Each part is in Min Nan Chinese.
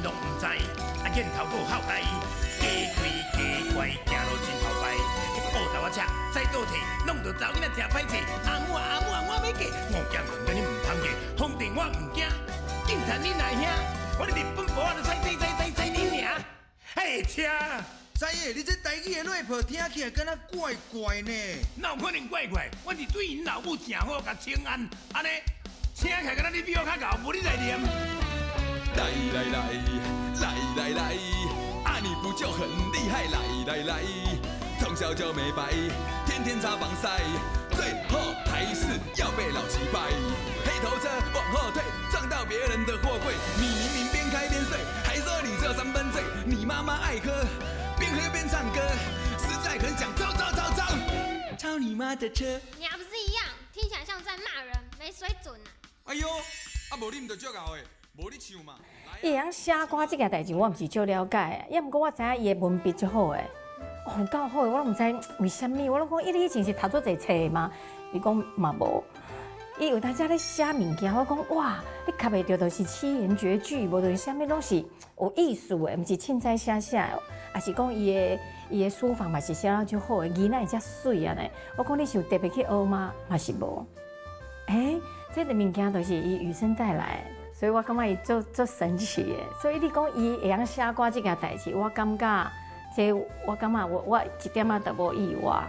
𪜶攏毋知，啊瘾头阁有孝代，假开假怪，行路真头摆，布豆仔车载倒退，弄到查某囡仔诚歹势。阿母啊阿母啊，我欲嫁，五更困你毋通嫁，风电我毋惊，警察你若兄，我日本婆仔就踩踩踩踩踩你名，嘿车。师爷，你这台语的 rap 听起来敢若怪怪呢？哪有可能怪怪？我是对𪜶老母诚好，共请安，按呢请起来敢若你比我较𠢕，无你来念。来来来来来来，啊你不就很厉害？来来来，从小就没白，天天擦防晒，最后还是要被老击败。黑头车往后退，撞到别人的货柜，你明明边开边睡，还说你只有三分醉。你妈妈爱喝，边喝边唱歌，实在很想操操操操操你妈的车。你还不是一样，听起来像在骂人，没水准啊！哎呦，啊无你毋就足𠢕的，无你唱嘛。伊会晓写歌這件代誌，我毋是足了解，抑毋過我知影伊的文筆足好的，哦，有夠好的，我攏毋知為啥物，我攏講伊以前是讀足濟冊嗎？伊講嘛無，伊有當時咧寫物件，我講哇，你吸袂著就是七言絕句，無就是啥物攏是有意思的，毋是凊彩寫寫的，抑是講伊的書法嘛是寫得足好的，字哪會遮媠按呢？我講你是有特別去學嗎？嘛是無。欸，這個物件就是伊與生帶來。所以我感覺伊足足神奇的。所以你講伊會曉寫歌這件代誌，我感覺這我感覺我一點仔都無意外。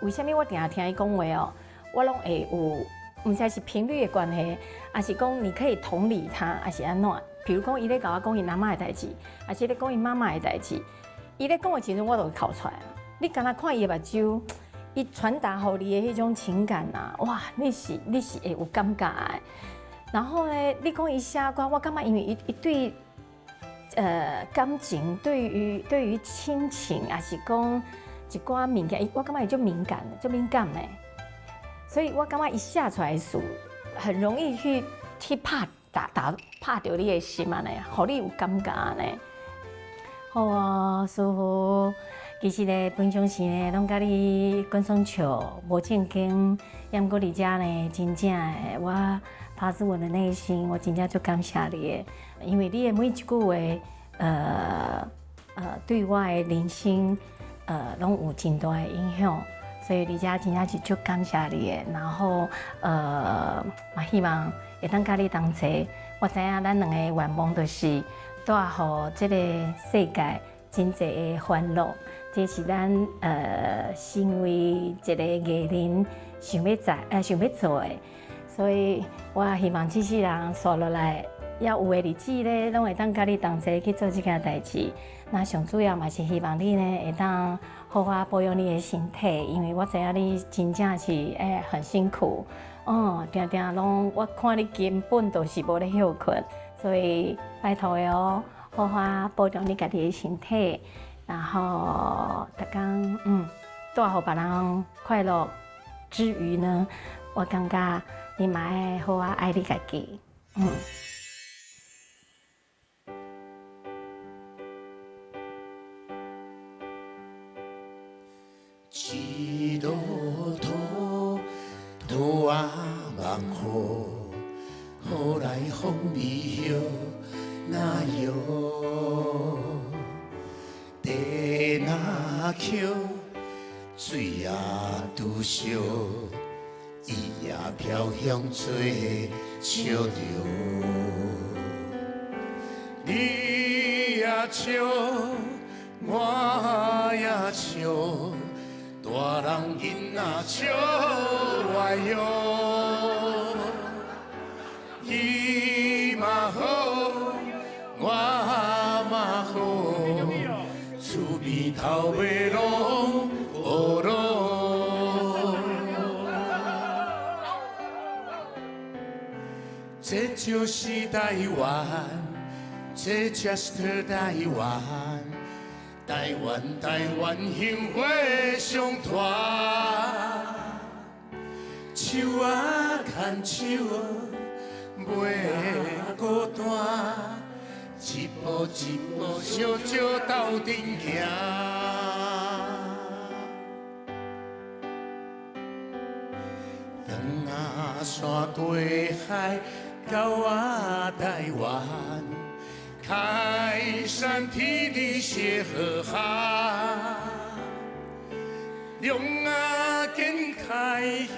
為啥物我定定聽伊講話哦？我攏會有，毋知是頻率的關係，抑是講你可以同理他，抑是按怎？比如講伊咧共我講伊阿嬤的代誌，抑是咧講伊媽媽的代誌，伊咧講的時陣，我就會哭出來。你敢若看伊的目睭，伊傳達予你的彼種情感啊，哇！你是會有感覺的。然後呢，你講伊寫歌，我感覺因為伊對感情，對於親情，抑是講一寡物件，我感覺伊足敏感，足敏感的。所以我感覺伊寫出來的詞，很容易去拍打打拍著你的心按呢，予你有感覺按呢。好啊，師父，其實呢，平常時呢，攏佮你講講笑，無正經，抑毋過佇遮呢，真正的我發自我的內心，我真正足感謝你的，因為你的每一句話，對我的人生，攏有真大的影響，所以佇遮真正是足感謝你的。然後，嘛希望會當佮你同齊。我知影咱兩個願望就是帶予這個世界真濟的歡樂，這是咱身為一個藝人想欲在想欲做的。所以我希望這世人紲落來，猶有的日子咧，攏會當佮你同齊去做這件代誌。那上主要嘛是希望你呢，會當好好保養你的身體，因為我知影你真正是很辛苦，哦，定定攏我看你根本就是無咧歇睏，所以拜託的哦，好好保重你家己的身體，然後逐工帶予別人快樂之餘呢，我感覺你嘛愛好好愛你家己，嗯。一路土，土仔望雨，雨來風味葉若搖，地若抾，水也拄烧，伊也飄向做笑着。你也笑，我也笑，大人囡仔笑歪哟。伊嘛好，我嘛好，厝边头尾攏学咯。這就是台灣，這 just 台灣，台灣台灣幸福相傳。手仔牽手，袂孤單，一步一步小小鬥陣行。長仔山過海，到我台灣，開山天地協和漢，龍啊見開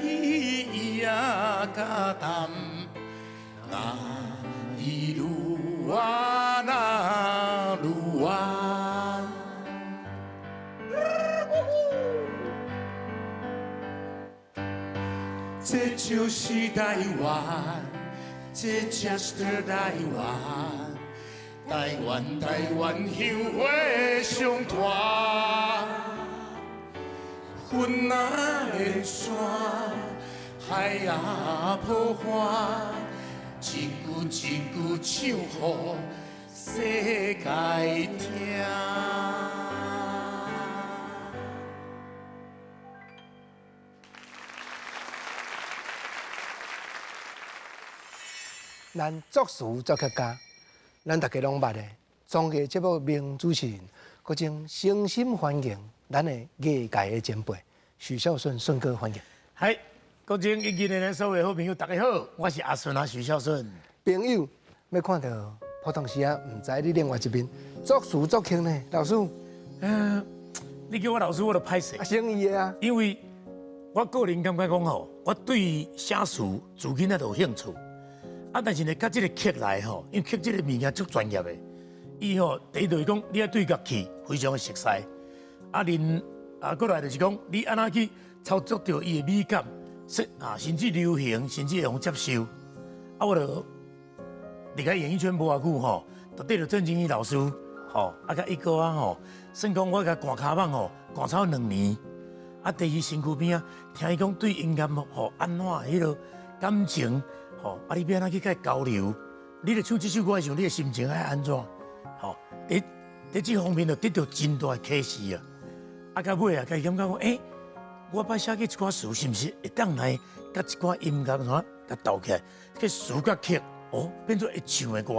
伊啊加擔，那一路啊那路啊。這就是台灣，這 just 台灣，台灣台灣香火相傳，雲啊連山，海啊抱岸，一句一句唱予世界聽。咱作詞作曲家，咱大家攏捌的綜藝節目名主持人，閣真誠心歡迎咱的藝界的前輩許效舜舜哥歡迎。嗨，國珍以及咱所有好朋友，大家好，我是阿舜啊，許效舜。朋友，欲看著普通時啊，毋知你另外一面作詞作曲呢，老師。你叫我老師，我就歹勢。啊，誠意的啊。因為我個人感覺講吼，我對寫詞自囡仔就有興趣。啊，但是呢，佮這個曲來吼，因為曲這個物件足專業的，伊吼第一就是講，你愛對樂器非常的熟悉。啊，恁啊，過來就是講，你按怎去操作著伊的美感，啊，甚至流行，甚至會用接受。啊，我就離開演藝圈無偌久吼，就對著鄭經義老師吼，啊，佮一哥啊吼，算講我共趕跤蠓吼，趕超兩年。啊，佇伊身軀邊仔，聽伊講對音樂吼按怎彼個感情。吼，啊！你欲按怎去共伊交流？你咧唱這首歌的時陣，你的心情愛按怎？吼，佇佇這方面就得著真大的啟示啊！啊，到尾啊，家己感覺講，欸，我捌寫過一寡詞，是毋是會當來佮一寡音樂怎共鬥起來？這詞佮曲，哦，變做會唱的歌。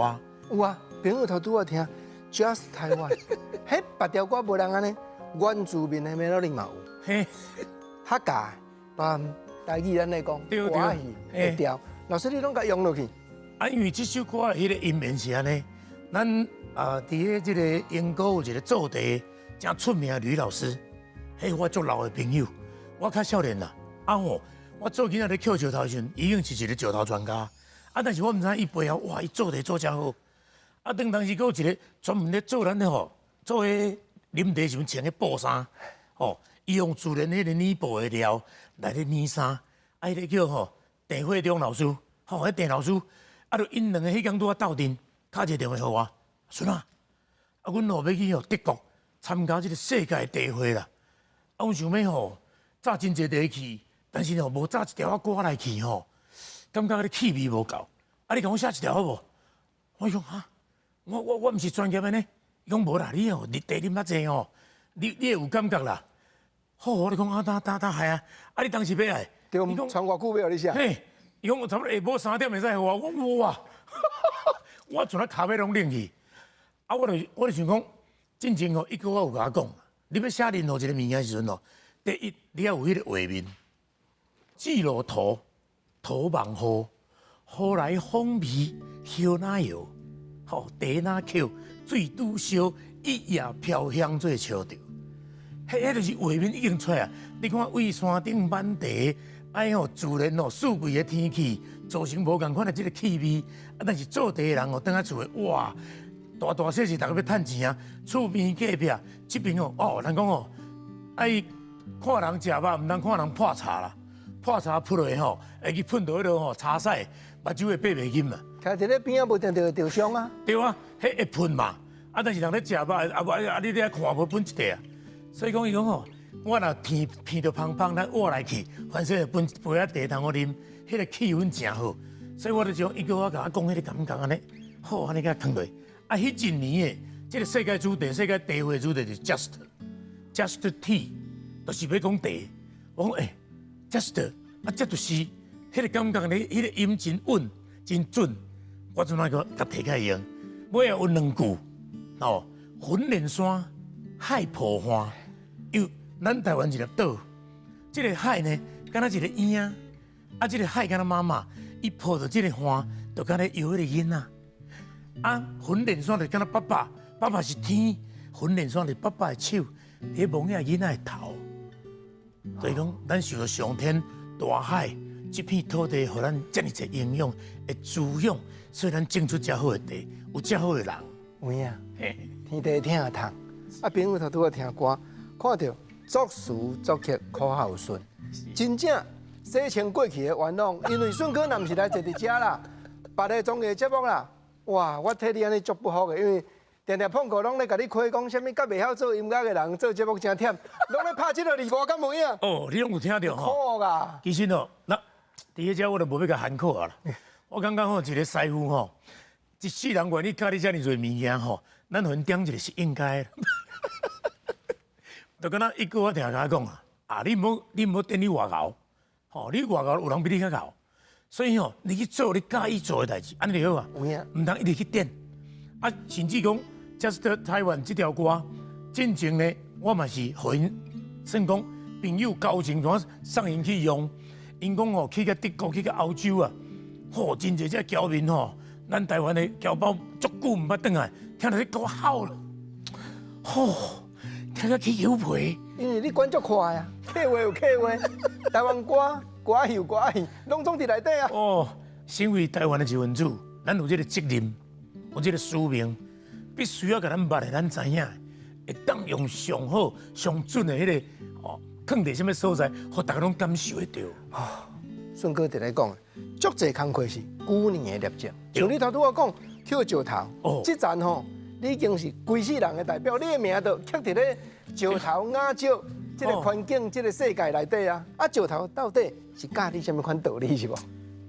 有啊，朋友頭拄仔聽，Just 台灣，彼別條歌無人按呢，原住民的 melody 嘛有。嘿，客家，包含台語咱咧講，歌戲會調。老師，你攏共用落去？啊，因為這首歌的彼個音源是按呢，咱啊，佇咧這個英國有一個做茶誠出名的呂老師，彼我足老的朋友，我較少年啦。啊吼，我做囡仔咧抾石頭的時陣，已經是一個石頭專家。啊，但是我毋知伊背後，哇，伊做茶做誠好。啊，當當時閣有一個專門咧做咱咧吼，做彼啉茶時陣穿彼布衫，吼，伊用自然彼個染布的料來咧染衫，啊，彼個叫吼。鄭惠中老師，吼，彼鄭老師，啊，就𪜶兩个彼工拄仔鬥陣，敲一个電話予我，孫啊，啊，阮吼欲去吼德國參加這個世界茶會啦，啊，阮想欲吼紮真濟茶去，但是吼無紮一條仔歌來去吼，感覺彼氣味無夠，啊，你共我寫一條好無？我講哈，我我我毋是專業的呢，伊講無啦，你吼你茶啉較濟吼，你你會有感覺啦。好，我就講啊，噠噠噠，係啊，啊，你當時欲來？對，傳偌久欲予你寫？嘿，伊講我差不多下晡三點會使予我，我講哇，我賰仔跤尾攏冷去。啊，我就我就想講，進前吼，一哥我有共我講，你欲寫任何一個物件時陣吼，第一你愛有彼個畫面，記錄圖，圖望雨，雨來風味，葉若搖，吼茶若抾，水拄燒，一夜飄香做笑著。彼彼就是畫面已經出來啊！你看為山頂挽茶，哎吼自然哦四季的天氣，造成無仝款的這個氣味。啊，但是做茶的人哦，轉來厝的哇，大大細細逐家欲趁錢啊！厝邊隔壁這邊哦，哦，人講哦，愛看人食肉，毋通看人破茶啦，破茶潑落吼，會去噴著彼個吼茶屎，目睭會閉袂入嘛。徛佇咧邊仔無定著會著傷啊。對啊，彼會噴嘛。啊，但是人咧食肉，啊無啊，你咧看無噴一塊啊。所以講伊講吼，我若鼻鼻著芳芳，咱活來去，反正分一杯仔茶通好啉，彼個氣氛誠好。所以我就將伊叫我共我講彼個感覺按呢，好按呢共囥落。啊，彼一年的這個世界主題、世界茶會主題就是 just just tea，就是欲講茶。我講欸，just 啊，這就是彼個感覺咧，彼個音真穩、真準。我陣仔閣共提起來用，尾仔有兩句，吼，雲連山，海抱岸。因為咱台灣一粒島，這個海呢，敢若一個嬰仔，啊，這個海敢若媽媽，伊抱著這個岸，就敢若搖彼個囡仔。啊，雲連山就敢若爸爸爸爸是天，訓練山是爸爸的手，佇咧摸遐囡仔的頭。所以講，咱受到上天大海這片土地，予咱遮爾濟營養的滋養，所以咱種出遮好的地，有遮好的人。有影，天地疼痛。啊，朋友頭拄仔聽歌，看著作詞作曲柯孝順，真正洗清過去的冤枉，因為順哥若毋是來坐佇遮啦，別个綜藝節目啦，哇，我替你按呢足不服的，因為定定碰過攏咧共你開講啥物，較袂曉做音樂的人做節目誠忝，攏咧拍這個字幕，敢無影？哦，你攏有聽著吼？苦啊！其實哦，那佇遐我就無欲共含苦啊啦。我感覺吼，一個師傅吼，一世人願意教你遮爾濟物件吼，咱予𪜶點一个是應該的。就敢若一句我定共我講啊，啊，你毋好等你偌𠢕，吼，你偌𠢕有人比你較𠢕，所以吼，你去做你佮意做的代誌，按呢就好啊。有影。毋通一直去等。啊，甚至講，Just 台灣這條歌，進前呢，我嘛是予𪜶算講朋友交情，怎送𪜶去用。𪜶講吼，去到德國，去到歐洲啊，吼，真濟這僑民吼，咱台灣的僑胞足久毋捌轉來，聽著這歌好了，吼，聽甲起牛皮。因為你管足快啊，客話有客話，台灣歌歌戲有歌戲，攏總佇內底啊。哦，身為台灣的一份子，咱有這個責任，有這個使命，必須要共咱捌的、咱知影的，會當用上好、上準的彼個哦，囥佇啥物所在，予大家攏感受會著。順哥佇咧講，足濟工課是舊年的業績。像你頭拄仔講，抾石頭，哦，這層吼，你已經是規世人的代表，你的名就刻佇咧石頭瓦石這個環境、這個世界內底啊。啊，石頭到底是教你啥物款道理是無？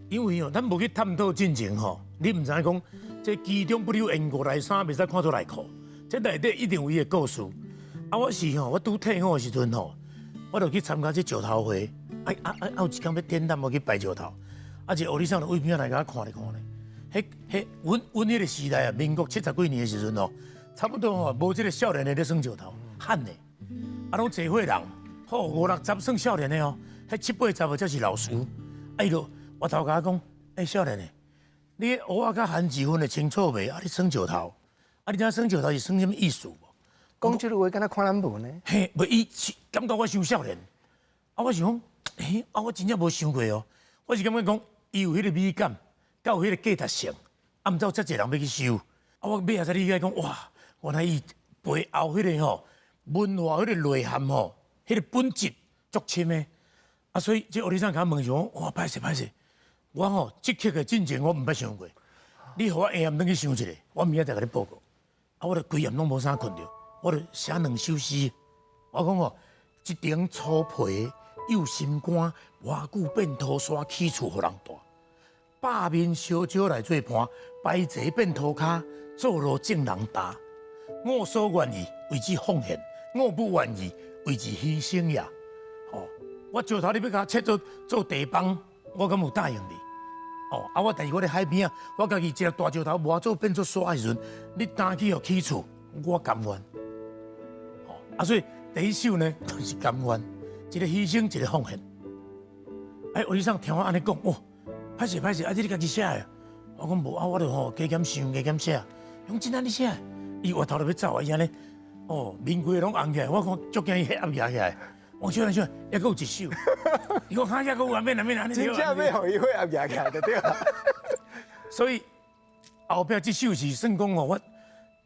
因為哦，咱無去探討進前吼，你毋知影講，這其中不留緣故內衫袂使看做內褲，這內底一定有伊的故事。啊，我是吼，我拄退伍的時陣吼，我就去參加這石頭會。啊啊啊！有一工欲展覽，我去擺石頭，啊，一個烏里桑就對邊來共我看咧看咧。彼彼，阮阮彼个時代啊，民國七十幾年的時陣哦，差不多吼，無這個少年的咧耍石頭，罕的，啊，攏濟歲人，好五六十算少年的哦，彼七八十的才是老師。啊，伊就回頭共我講，欸，少年的，你芋仔較番薯分會清楚袂？啊，你耍石頭，啊，你知影耍石頭是耍啥物意思無？講這句話敢若看咱無呢？嘿，無伊感覺我傷少年，啊，我想講。欸，啊！我真正無想過哦。我是感覺講，伊有彼個美感，佮有彼個價值性，啊，毋知有遮濟人欲去收。啊，我尾仔才理解講，哇，原來伊背後彼個吼文化彼個內涵吼，彼個本質足深的。啊，所以這烏里桑共我問想講，哇，歹勢歹勢，我吼這曲的進前我毋捌想過。你予我下暗轉去想一下，我明仔載共你報告。啊，我就規暗攏無啥睏著，我就寫兩首詩。我講吼，一頂粗皮。幼心肝，偌久變塗沙，起厝予人蹛。百面燒焦來做伴，排坐變塗跤，做路眾人踏。我所願意為之奉獻，我不願意為之犧牲也。哦，我石頭你欲共我切做做地枋，我敢有答應你？哦，啊，我但是我佇海邊仔，我家己一個大石頭磨做變做沙的時陣，你擔去予起厝，我甘願。哦，啊，所以第一首呢，就是甘願。一個犧牲，一個奉獻。哎，吳醫生聽我按呢講，哦，歹勢歹勢，啊，這你家己寫的？我講無啊，我就吼加減想，加減寫。講真正你寫的？伊回頭就欲走啊，伊按呢，哦，面規個攏紅起來。我講足驚伊血壓壓起來。我小等小，猶閣有一首。伊講哈，猶閣有啊，免啦免啦，真正欲予伊血壓壓起來就對啦。所以後壁這首是算講吼，我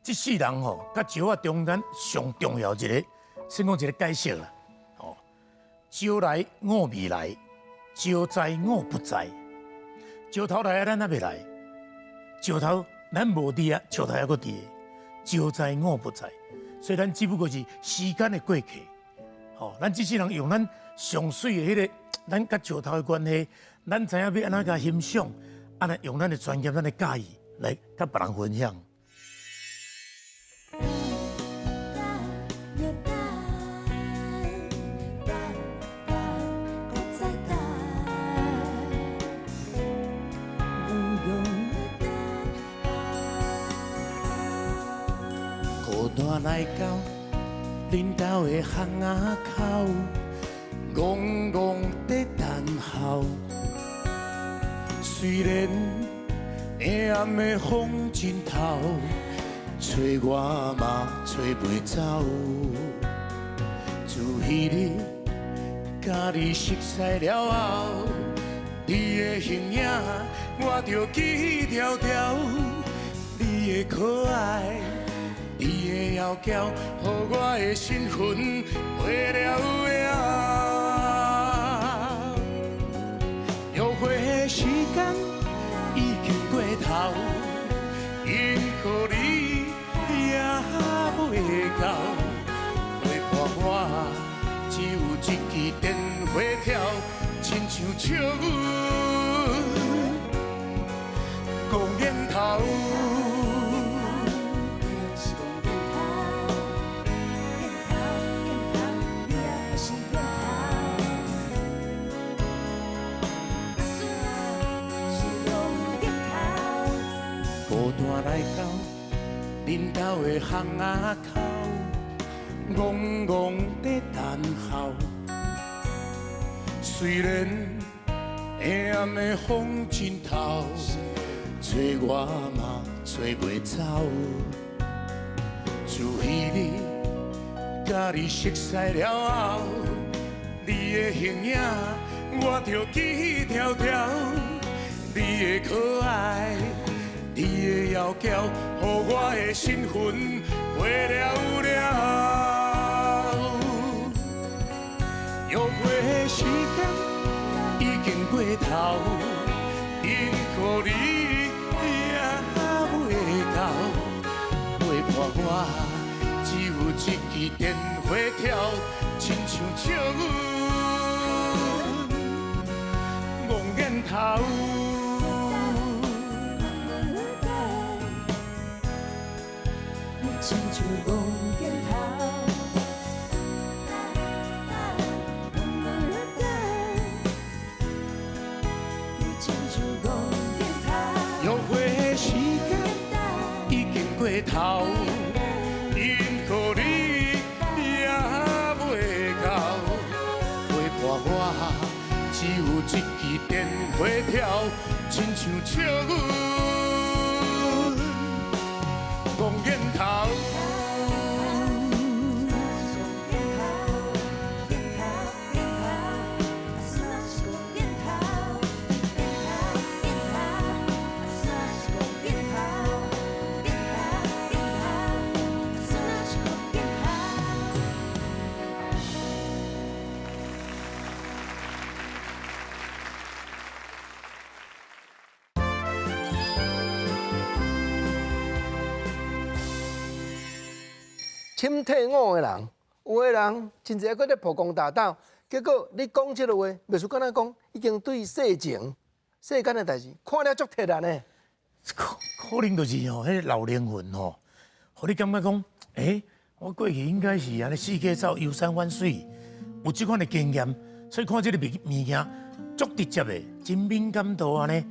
這世人吼，佮石仔中間上重要一個，算講一個解釋啦。石來我未來，石在我不在。石頭來啊，咱猶未來。石頭咱無佇啊，石頭猶閣佇。石在我不在，所以咱只不過是時間的過客。吼，咱這世人用咱上媠的彼個，咱佮石頭的關係，咱知影欲按怎共欣賞，按呢用咱的專業、咱的教義來佮別人分享。孤單來到恁兜的巷仔口，戆戆在等候。雖然黑暗的風真透，一找我嘛找袂走。自彼日佮你熟似了后，你的形影我就记牢牢，你的可愛，你的窈窕，予我的心魂飛了了。約會的時間已經過頭，應予你也袂到，陪伴我只有一支電話條，親像笑阮戇煙頭。孤單來到恁兜的巷仔口，戆戆在等候。雖然黑暗的風真透，找我嘛找袂走。自彼日佮你熟似了後，你的形影我就記牢牢，你的可愛，你的窈窕，予我的心魂飛了了。約會的時間已經過頭，應予你也袂到，陪伴我只有一支電話條，親像笑阮戇煙頭。你親像戇煙頭。你親像戇煙頭。約會的時間已經過頭，應予你也袂到，陪伴我只有一支電話條，親像笑阮戇煙頭。深退伍的人，有的人真濟閣咧曝光大胆，結果你講這個話，袂輸敢若講已經對世情、世間的代誌看了足徹啦呢。可能就是吼，彼個老靈魂吼，予你感覺講，欸，我過去應該是按呢四界走遊山玩水，有這款的經驗，所以看這個物件足直接的，真敏感度按呢，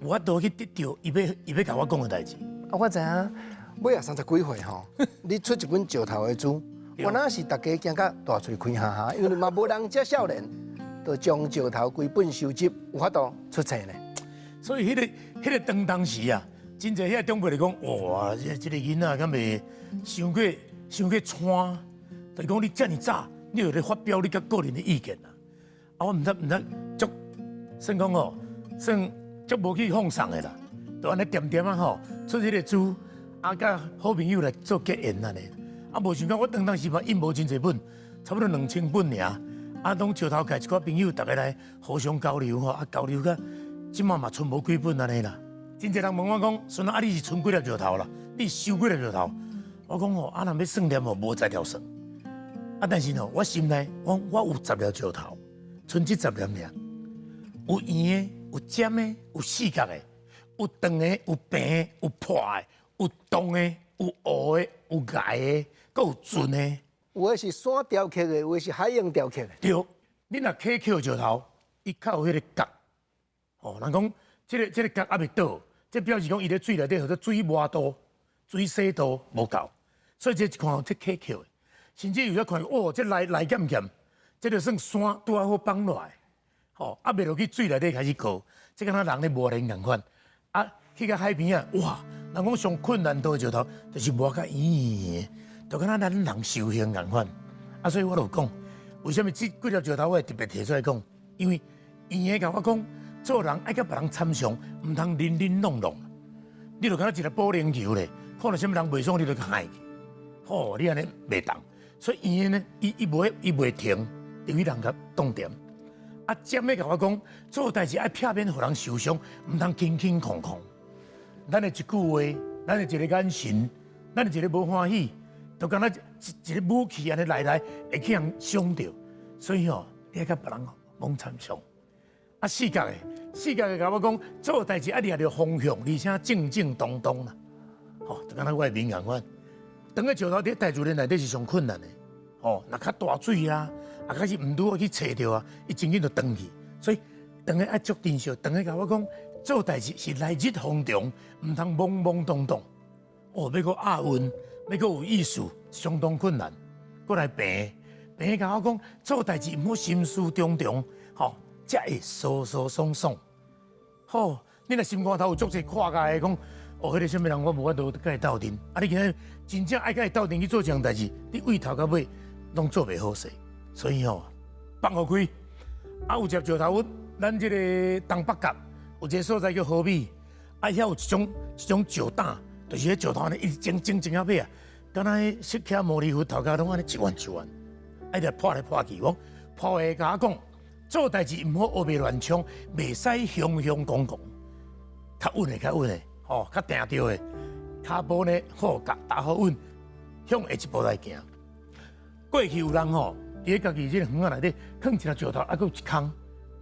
有法度去得著伊欲共我講的代誌。啊，我知影。尾仔30幾歲吼，你出一本石頭的書，原來是大家驚甲大喙開哈哈，因為嘛無人遮少年，就將石頭規本收集，有法度出冊呢。所以彼個當時啊，真濟遐長輩就講，哇，這個囡仔敢袂傷過湠，就是講你遮爾早，你就咧發表你較個人的意見啊。啊，我毋知，足算講吼，算足無去放送的啦，就按呢恬恬仔吼，出這個書。啊，佮好朋友來做結緣按呢，啊，無想講我當時嘛印無真濟本，差不多2000本爾。啊，攏石頭界一寡朋友，逐家來互相交流吼，啊，交流甲這馬嘛賰無幾本按呢啦。真濟人問我講，孫啊，你是賰幾粒石頭啦？你收幾粒石頭？我講吼，啊，若欲算粒吼，無才調算。啊，但是吼，我心內我有10粒石頭，賰這10粒爾，有圓的，有尖的，有四角的，有長的，有平的，有破的。有動的，有烏的，有崖的，閣有顫的。有的是山雕刻的，有的是海洋雕刻的。對，你若起捡石頭，伊較有彼個角。哦，人講這個角猶未倒，這表示講伊咧水內底號做水磨度、水洗度無夠，所以這一看這起捡的，甚至有影看哦，這來鹹鹹，這就算山拄仔好放落來，吼，啊袂落去水內底開始過，這敢若人咧磨練仝款，啊去到海邊仔，哇！人講上困難度的石頭，就是磨甲圓圓的，就敢若咱人修行仝款。啊，所以我就講，為啥物這幾粒石頭我會特別提出來講？因為圓的共我講，做人愛佮別人參詳，毋通冷冷弄弄。你就敢若一个保齡球咧，看著啥物人袂爽，你就共害去。吼，你按呢袂當。所以圓的呢，伊伊袂伊袂停，等於人共擋點。啊，尖的共我講，做代誌愛避免予人受傷，毋通輕輕空空。咱的一句話，咱的一個眼神，咱的一個無歡喜，就敢若一一个武器按呢來來，會去予人傷著。所以吼，你愛佮別人罔參詳。啊，四角的，四角的共我講，做代誌愛掠著方向，而且正正當當啦。吼，就敢若我的面仝款。當個石頭佇大自然內底是上困難的，吼，若較大水啊，啊，較是毋拄好去揣著啊，伊真緊就斷去。所以長的愛足珍惜，長的共我講，做代誌是來日方長，毋通懵懵懂懂。哦，欲閣押韻，欲閣有意思，相當困難。過來平，平共我講，做代誌毋好心事重重，吼，才會疏疏爽爽。好，你若心肝頭有足濟掛礙的講，哦，彼個啥物人我無法度佮伊鬥陣。啊，你今仔真正愛佮伊鬥陣去做這項代誌，你對頭到尾攏做袂好勢。所以吼，放予開。啊，有一粒石頭，咱這個東北角有一個所在叫和美，啊，遐有一種一種石膽，就是彼石頭按呢一直整整整到尾啊，敢若彼釋迦牟尼佛頭殼攏按呢一彎一彎，啊，直破來破去。講破的共我講，做代誌毋好烏白亂衝，袂使雄雄剛剛，較穩的較穩的，吼，較定著的，跤步呢好，共踏好穩，向下一步來行。過去有人吼，佇咧家己這個園仔內底囥一粒石頭，啊，閣有一空。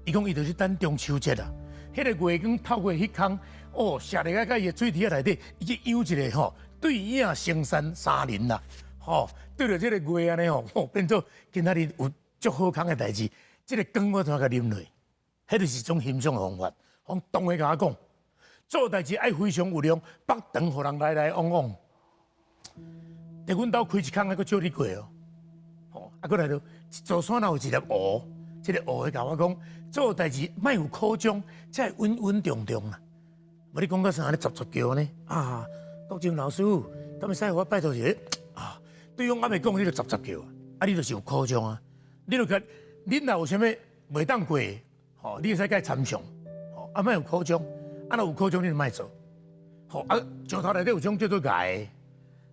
伊講伊就是等中秋節啊，彼個月光透過彼空，哦，射入來佮伊的水池仔內底，伊去養一个吼，對影成山三林啦，吼，對著這个月按呢吼，吼變做今仔日有足好康的代誌，這个光我怎共啉落？彼就是一種欣賞的方法。講當下共我講，做代誌愛非常有量，腹腸予人來來往往。佇阮兜開一空，還閣借你過哦。吼，啊，閣來著一座山若有一粒烏，這个烏會共我講，做代誌莫有苦衷，才會穩穩重重啦。無你講到啥按呢雜雜叫呢？啊，國正老師，敢會使予我拜託一下？啊，對方猶未講，你就雜雜叫啊！啊，你就是有苦衷啊！你就覺恁若有啥物袂當過，吼，你會使共伊參詳，吼，啊，莫有苦衷，啊，若有苦衷，你就莫做。吼，啊，石頭內底有種叫做崖，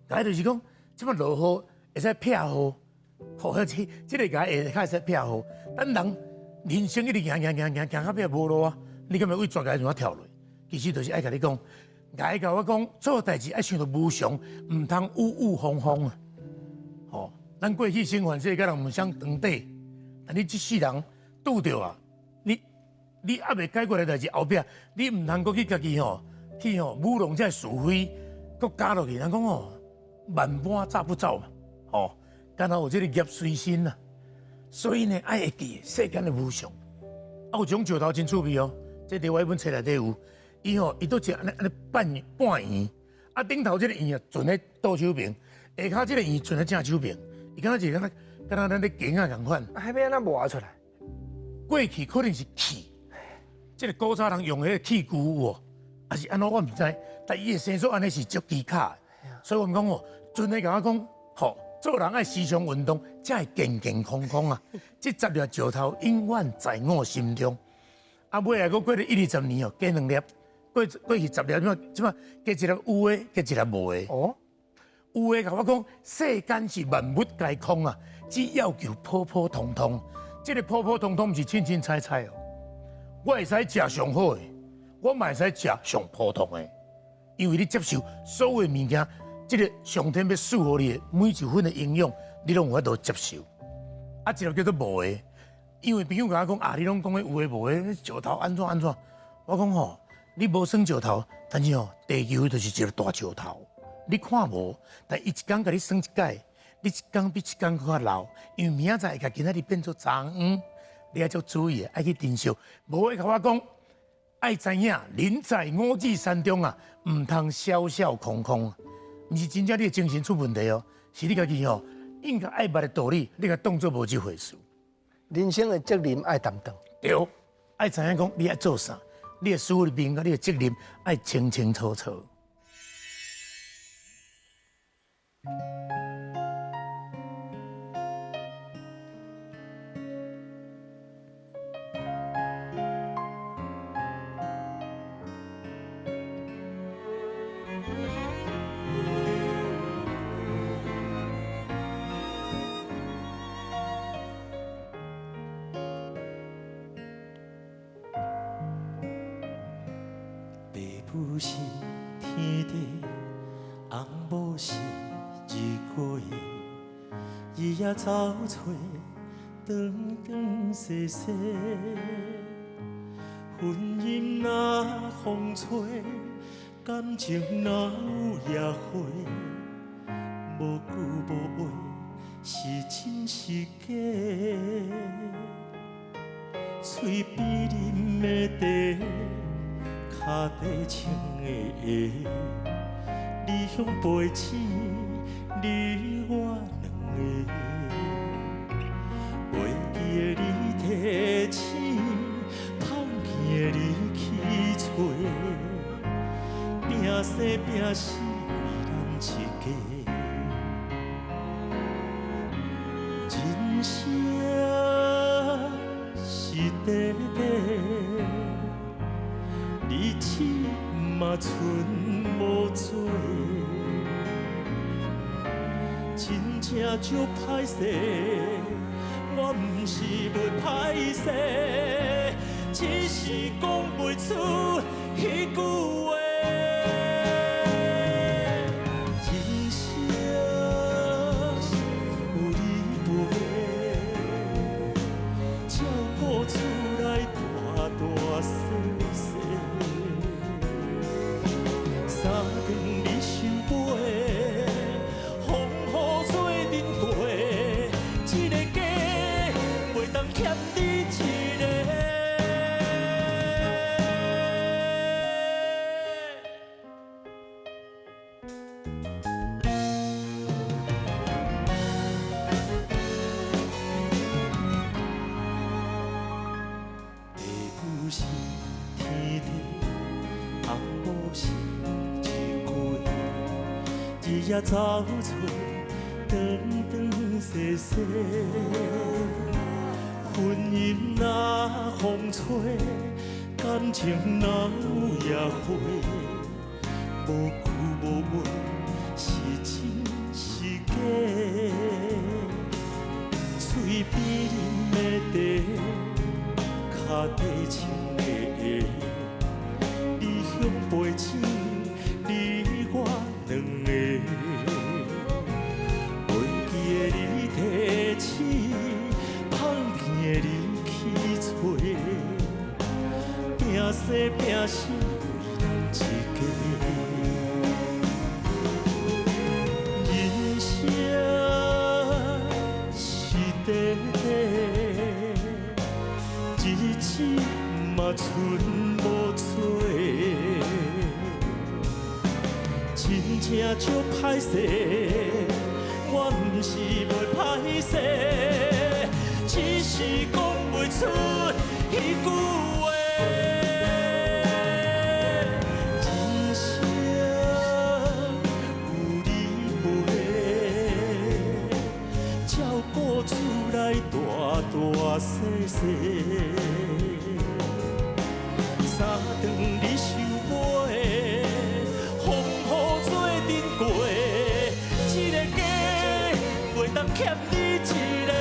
崖就是講，這擺落雨會使避雨，吼，這這个崖會較會使避雨。咱人人生一直行行行行行到尾無路啊！你敢欲對懸崖怎跳落？其實就是愛共你講，崖共我講做代誌愛想著無常，毋通鬱鬱風風啊！吼，咱過去生還世佮人毋相長短，但你這世人拄著啊，你你猶未解決的代誌後壁，你毋通閣去家己吼去吼舞弄這是非，閣加落去。人講吼，萬般炸不走嘛，吼，敢若有這个業隨身啊。所以呢，愛會記世間的無常。啊，有種石頭真趣味哦，這佇我彼本冊內底有，伊吼伊都是按呢按呢半半圓，啊頂頭這个圓啊，存咧倒手爿，下跤這个圓存咧正手爿，伊敢若是敢若敢若咱咧弓仔仝款。啊，彼欲按怎磨出來？過去可能是器，這个古早人用彼个器具有無？還是按怎我毋知，但伊的生做按呢是足技巧的，所以阮講哦，陣的共我講，吼，做人愛時常運動，才會健健康康啊！這十粒石頭永遠在我心中。啊，尾來閣過了一二十年哦，加兩粒，過過去十粒，這擺這擺加一粒有的，加一粒無的。哦，有的共我講，世間是萬物皆空啊，只要求普普通通。這个普普通通毋是凊凊彩彩哦。我會使食上好的，我嘛會使食上普通的，因為你接受所有的物件，這个上天欲賜予你的每一份的營養，你攏有法度接受。啊，一个叫做無的，因為朋友共我講啊，你攏講的有的無的，石頭按怎按怎？我講吼，你無算石頭，但是吼，地球就是一個大石頭，你看無，但伊一工共你算一擺，你一工比一工閣較老，因為明仔載會共今仔日變做昨昏，你愛足注意的，愛去珍惜。無的共我講，愛知影，人在五指山中啊，毋通痟痟空空，毋是真正你的精神出問題哦，是你家己吼應該愛捌的道理，你共當做無這回事。人生的責任愛擔當。對，愛知影講你愛做啥，你的使命佮你的責任愛清清楚楚。爸母是天地，翁某是日月，日夜走找，长长细细。婚姻若风吹，感情若有野花，无句无话，是真是假？喙边啉的茶，跤底穿的鞋，理想陪醒你我两个。袂记得你提醒，放弃的你去找，拼生拼死为咱一家。人生是短短，日子嘛賰无做，真正足歹势，我毋是袂歹势，只是讲袂出彼句话。人生有你陪，照顾厝内大大细细，三顿你相陪，风雨做阵过，这个家袂当欠你一个。爸母是天地，翁某是日月，日夜走找，长长细细。婚姻若风吹，感情若有野花，无句无话，是真是假？喙边啉的茶，跤底穿的鞋，理想陪醒你我两个。袂记得你提醒，放弃的你去找，拼生拼死为咱一家。人生是短短，日子嘛賰无做，真正足歹势，我毋是袂歹势，只是讲袂出彼句话。人生有你陪，照顾厝内大大细细，三顿你相陪，风雨做阵过，这个家袂当欠你一个。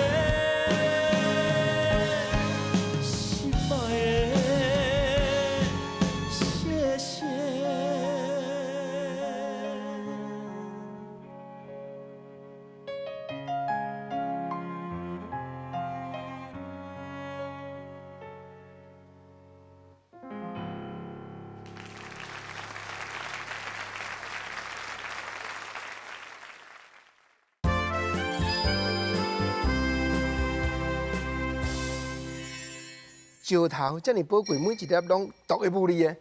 心爱的，谢谢。石头遮爾寶貴，每一粒攏獨一無二的。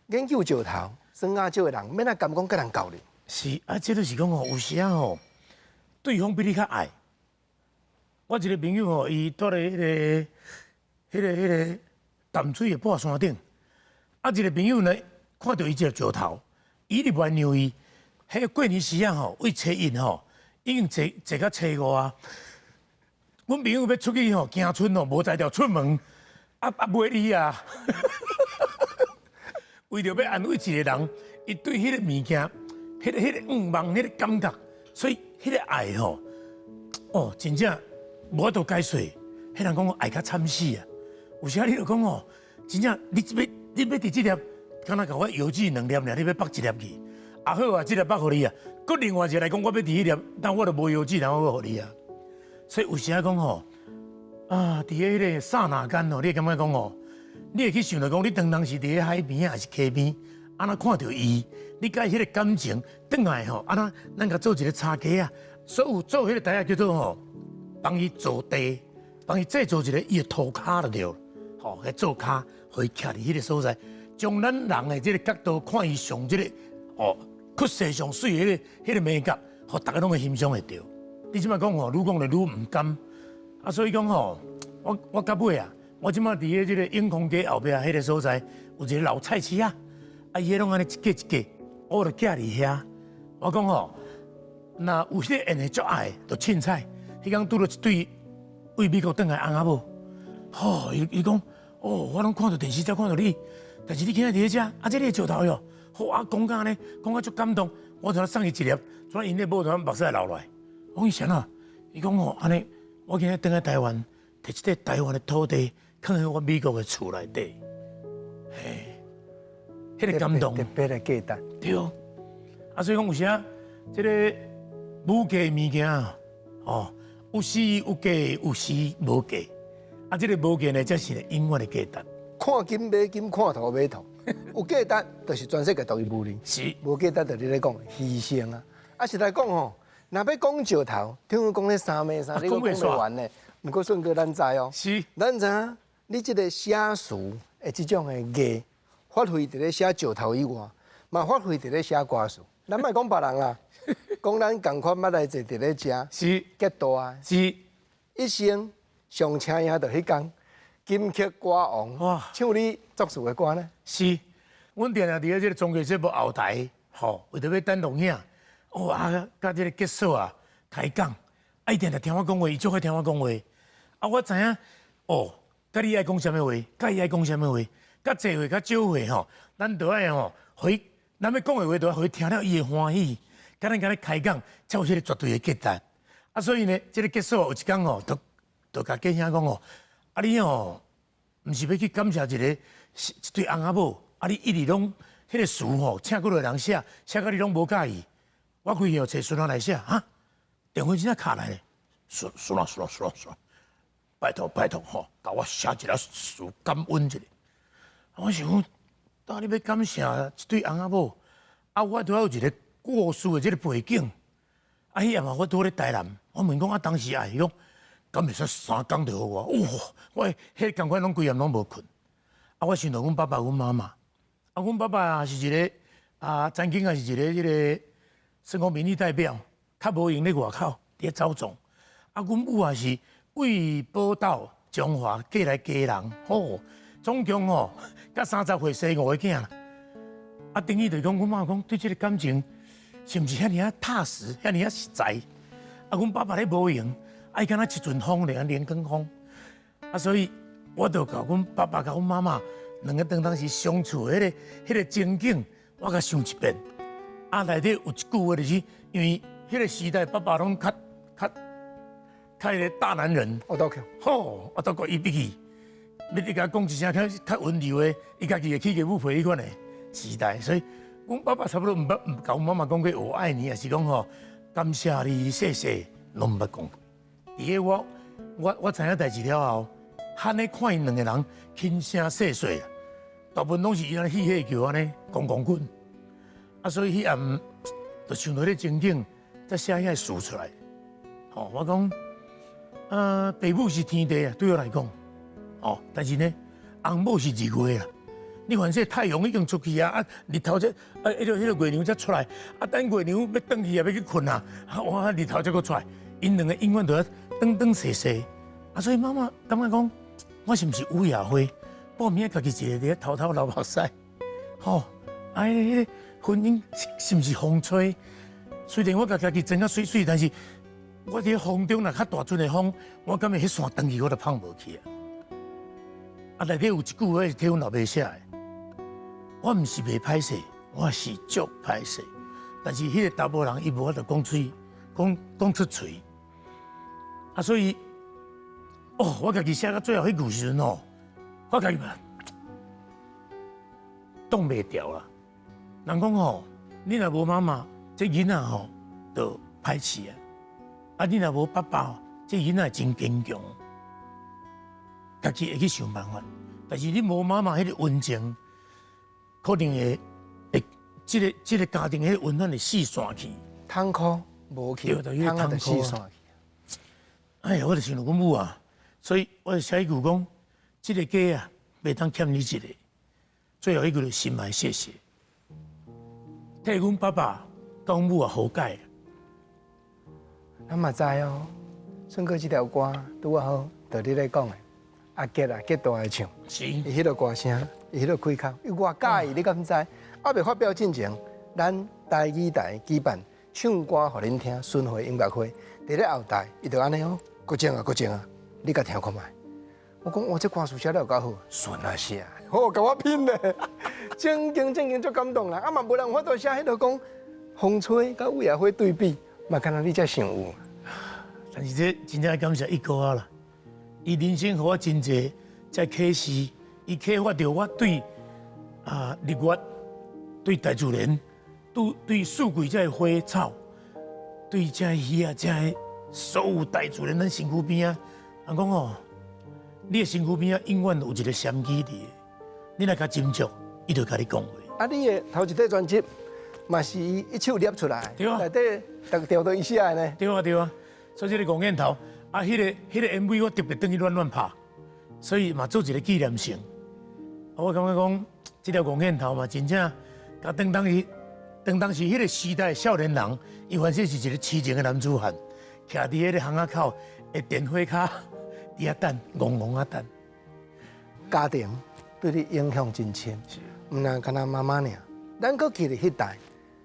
研究石頭，耍亞洲的人，免啊甘講佮人較咧。是啊，這就是講吼，有時仔吼，對方比你較愛。我一個朋友吼，伊住咧彼個淡水的半山頂，啊，一個朋友呢，看著伊這個石頭，伊就袂讓伊，彼個過年時啊吼，為初一吼，已經坐坐到初五啊。阮朋友欲出去吼，行春吼，無才調出門，啊啊袂理啊。為著欲安慰一個人，伊對彼個物件，彼個願望，彼個感覺，所以彼個愛吼，哦，真正無法度解釋。彼人講愛較慘死啊！有時你就講哦，真正你欲佇這粒，敢若共我藥劑兩粒爾，你欲放一粒去，啊好啊，這粒放予你啊。閣另外一個來講，我欲佇彼粒，但我就無藥劑，然後我予你啊。所以有時仔講吼，啊，佇彼個剎那間吼，你會感覺講吼，你會去想著講，你當當時佇咧海邊還是溪邊，按怎看著伊，你佮伊彼個感情轉來吼，按怎咱共做一個插架啊，所有做彼個代仔叫做吼，幫伊做地，幫伊製造一個伊的塗跤就對了，吼，來做跤，予伊徛佇彼個所在，將咱人的這個角度看伊上這個哦，曲線上媠的彼個美感，予逐家攏會欣賞會著。你這擺講吼，愈講就愈毋甘，啊，所以講吼，我到尾啊，我這擺佇咧這個永康街後壁彼個所在，有一個老菜市啊，啊，伊彼攏按呢一格一格，我就徛佇遐，我講吼，若有彼個緣的足愛，就凊彩，彼工拄著一對為美國轉來翁仔某，吼，伊伊講，哦，我攏看著電視才看著你，但是你今仔佇咧遮，啊，這你的石頭喲，好啊，講甲按呢，講甲足感動，我就送伊一粒，怎𪜶的某就目屎流落來。我講伊啥啊？伊講吼，按呢，我今仔轉來台灣，摕這塊台灣的土地，囥佇我美國的厝內底，嘿，彼個感動特別的價值。對，啊，所以講有時啊，這個無價物件哦，有時有價，有時無價。啊，這個無價呢，才是永遠的價值。看金買金，看土買土，有價值就是全世界獨一無二。無價值就你咧講犧牲啊。啊，實在講吼，若欲講石頭，聽講講咧三暝三日，講袂完呢。毋過順哥，咱知哦，咱知影你這個寫詞的這種的藝，發揮佇咧寫石頭以外，嘛發揮佇咧寫歌詞。咱莫講別人啦，講咱仝款捌來坐佇咧遮，結大，一生上請影就彼工，金曲歌王，唱你作詞的歌呢？是，阮定定佇咧這個綜藝節目後台，吼，為著欲等錄影，哦啊，佮這個結束啊，開講，啊，伊定定聽我講話，伊足愛聽我講話，啊，我知影，哦，佮你愛講啥物話，佮伊愛講啥物話，較濟話較少話吼，咱著愛吼，予伊，咱欲講的話，著愛予伊聽了伊會歡喜，佮咱共你開講，才有彼個絕對的價值。啊，所以呢，這個結束有一工吼，就就共繼兄講吼，啊你吼，毋是欲去感謝一個一對翁仔某，啊你一直攏彼個詞吼，請幾个人寫，寫甲你攏無佮意，我規氣揣孫仔來寫，哈，電話真正敲來咧，孫孫仔孫仔孫仔孫，拜託拜託吼，共我寫一个詞感恩一下。我想講，當你欲感謝一對翁仔某，啊，我拄好有一個故事的這個背景，啊，彼暗嘛我拄好咧台南，我問講啊，當時啊，伊講，敢會使三工就予我，哇，我彼個仝款攏規暗攏無睏。啊，我想著阮爸爸、阮媽媽，啊，阮爸爸是一個啊，曾經也是一個這個算講民意代表，較無閒咧外口佇咧走動。啊，阮母也是為寶島彰化過來基隆，吼，總共吼，佮30歲生五個囝啦。啊，等於就是講，阮媽講對這個感情是毋是遐爾仔踏實，遐爾仔實在？啊，阮爸爸咧無閒，啊，伊敢若一陣風咧，連根風。啊，所以我就共阮爸爸佮阮媽媽兩個當當時相處的彼個情景，我共想一遍。啊，內底有一句話就是，因為彼個時代爸爸攏較較較彼個大男人，我都去，吼，我都閣伊必去，你共講一聲較較溫柔的，伊家己會起雞母皮彼款的時代，所以阮爸爸差不多毋捌共阮媽媽講過我愛你，抑是講吼感謝你，謝謝，攏毋捌講過。佇個我知影代誌了後，罕咧看𪜶兩個人輕聲細說，大部分攏是伊按呢戲戲叫按呢講講滾。啊，所以彼暗就想到彼個情景，才寫遐個詞出來。吼，我講，爸母是天地啊，對我來講，哦，但是呢，翁某是日月啊。你反正太陽已經出去啊，啊，日頭才啊，彼個月亮才出來，啊，等月亮欲轉去啊，欲去睏啊，哇，日頭才閣出來。𪜶兩個永遠都咧轉轉踅踅，啊，所以媽媽感覺講，我是毋是雨夜花，半暝家己一個佇咧偷偷流目屎，吼，啊，彼個婚姻是毋是風吹？雖然我家己裝甲媠媠，但是我佇風中若較大陣的風，我感覺彼線斷去我就放無去啊。啊，內底有一句話是替阮老爸寫的，我毋是袂歹勢，我是足歹勢。但是彼個查某人伊無法度講喙，講出喙。啊，所以，哦，我家己寫到最後彼句時陣吼，我家己嘛擋袂牢啦。人講吼，你若無媽媽，這囡仔吼就歹飼啊。啊，你若無爸爸，這囡仔真堅強，家己會去想辦法。但是你無媽媽彼個溫情，可能會這個家庭彼個溫暖會四散去。窗箍無去，窗仔就四散去。哎呀，我就想著阮母啊，所以我就寫一句講，這個家啊，袂當欠你一個。最後一句就心愛謝謝，替阮爸爸佮阮母啊和解。咱嘛知哦，順哥這條歌拄仔好，就你咧講的，阿杰啊，杰大的唱，是，伊彼个歌聲，伊彼个開口，伊偌佮意，你敢知？猶未發表進前，咱台語台舉辦唱歌予恁聽，巡迴音樂會，佇咧後台，伊就按呢哦，閣唱啊，閣唱啊，你共聽看覓。我講，哇，這歌詞寫得有夠好，順啊寫，好，共我拼咧，正經正經足感動啦。啊嘛，無人法度寫彼个講風吹佮雨夜花對比，嘛敢若你才想有。但是這真正感謝一哥啊啦，伊人生予我真濟這啟示，伊啟發著我對啊日月、對大自然、對四季這花草、對這魚啊、這所有大自然，咱身軀邊仔，人講哦，你的身軀邊仔永遠有一個禪機佇，你若共斟酌，伊就共你講話。啊，你的頭一塊專輯嘛是伊一手捏出來，對啊，內底逐條都伊寫的呢。對啊對啊，所以這個戇煙頭啊，彼個 MV 我特別轉去亂亂拍，所以嘛做一個紀念性。我感覺講，這條戇煙頭嘛，真正共當時彼個時代的少年人，伊反正是一個痴情的男子漢，徛佇彼個巷仔口的電火跤，佇遐等，戇戇仔等。家庭對你影響真深，毋但干焦媽媽爾，咱閣記得彼代，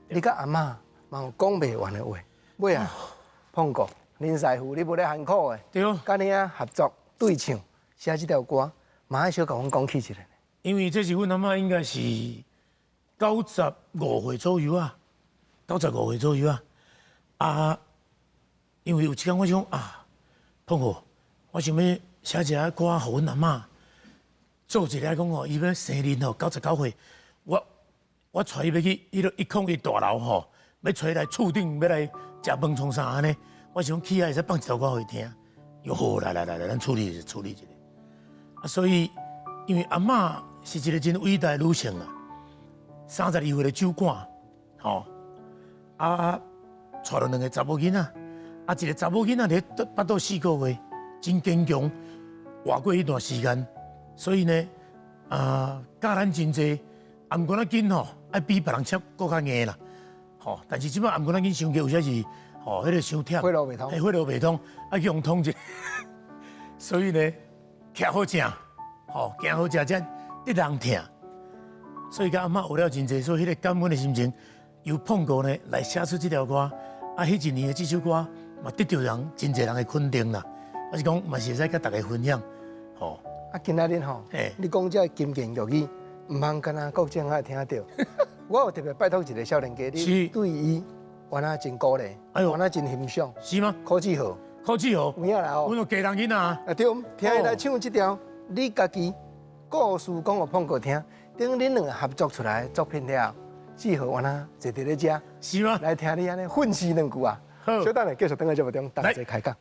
你佮阿嬤嘛有講袂完的話。尾啊，碰過林師傅，你無咧辛苦的，對，佮你仔合作對唱寫這條歌，嘛愛小共阮講起一下。因為這是阮阿嬤應該是95歲左右啊，95歲左右啊。啊，因為有一天我想啊，碰過，我想欲寫一个歌予阮阿嬤，做一个講吼，伊欲生日吼，99歲，我帶伊欲去彼个101大樓吼，欲揣伊來厝頂欲來食飯創啥按呢？我想去遐會使放一首歌予伊聽，伊講好，來來來來，咱處理處理一下。啊，所以因為阿嬤是一個真偉大的女性啊，32歲的酒館，吼，啊，帶了兩個查某囡仔，啊，一個查某囡仔佇腹肚4個月，真堅強，活過彼段時間，所以呢，啊，教咱真濟，頷頸仔筋吼，愛比別人切閣較硬啦，吼，但是這擺頷頸仔筋傷過有時是，吼，彼個傷忝，血路袂通，血路袂通，啊，去予通一下，所以呢，徛好正，吼，行好正，才得人疼。所以佮阿嬤學了真濟，所以彼個感恩的心情，由碰過呢來寫出這條歌，啊，彼一年的這首歌嘛得到人真濟人的肯定啦。我是講嘛是會使佮大家分享，吼。啊，今仔日吼，你講這金言玉語，毋通干焦國政愛聽著。我有特別拜託一個少年家，你對伊原來真鼓勵，原來真欣賞，是嗎？柯志豪，柯志豪，有影啦吼。阮有家人囡仔啊。啊對，聽伊來唱這條，你家己故事講予碰過聽，等恁兩個合作出來的作品了後，志豪原來坐佇咧遮，是嗎？來聽你按呢訓示兩句啊。好，小等下繼續轉來節目中，同齊開講。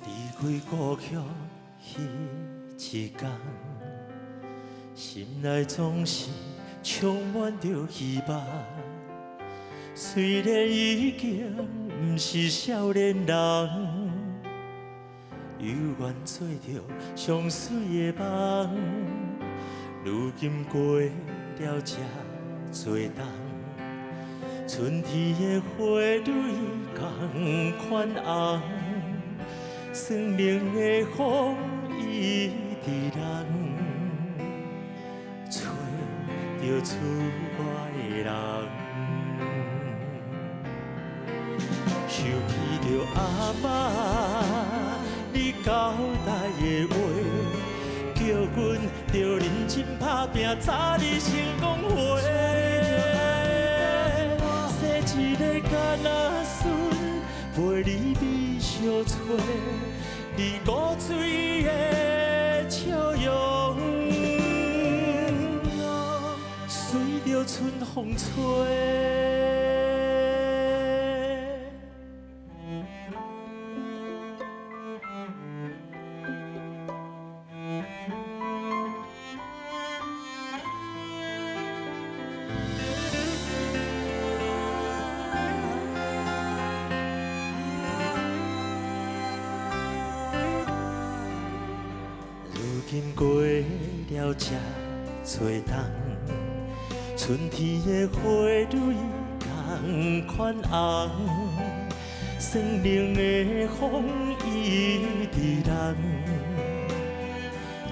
離開故鄉彼一天，心內總是充滿著希望。雖然已經毋是少年人，犹原做著上媠的梦。如今过了这多冬，春天的花蕊仝款红，酸凉的风伊直人，吹著厝外的人。想起著阿嬷你交代的话，叫阮著认真打拼，早日成功回。生一个囡仔孙，陪你微笑吹，你古锥的笑容，随著春风吹。如今过了这多冬，春天的花蕊仝款红，酸凉的风伊直人，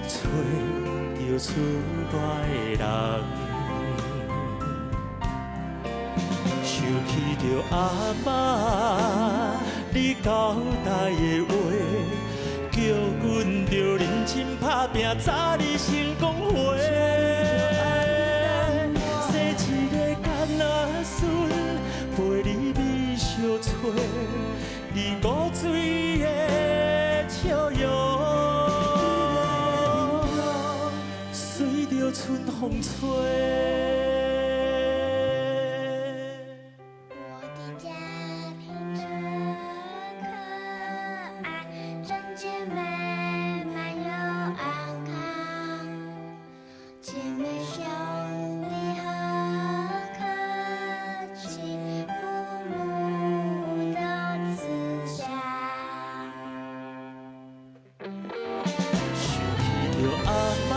吹著厝外的人。想起著阿嬷你交代的话，叫阮著认真打拼，早日成功回。生一个囡仔孙，陪你微笑吹，你古锥的笑容，随著春风吹。我的家庭真可爱，整洁美满又安康，姐妹兄弟很客气，父母都慈祥。想起著阿嬷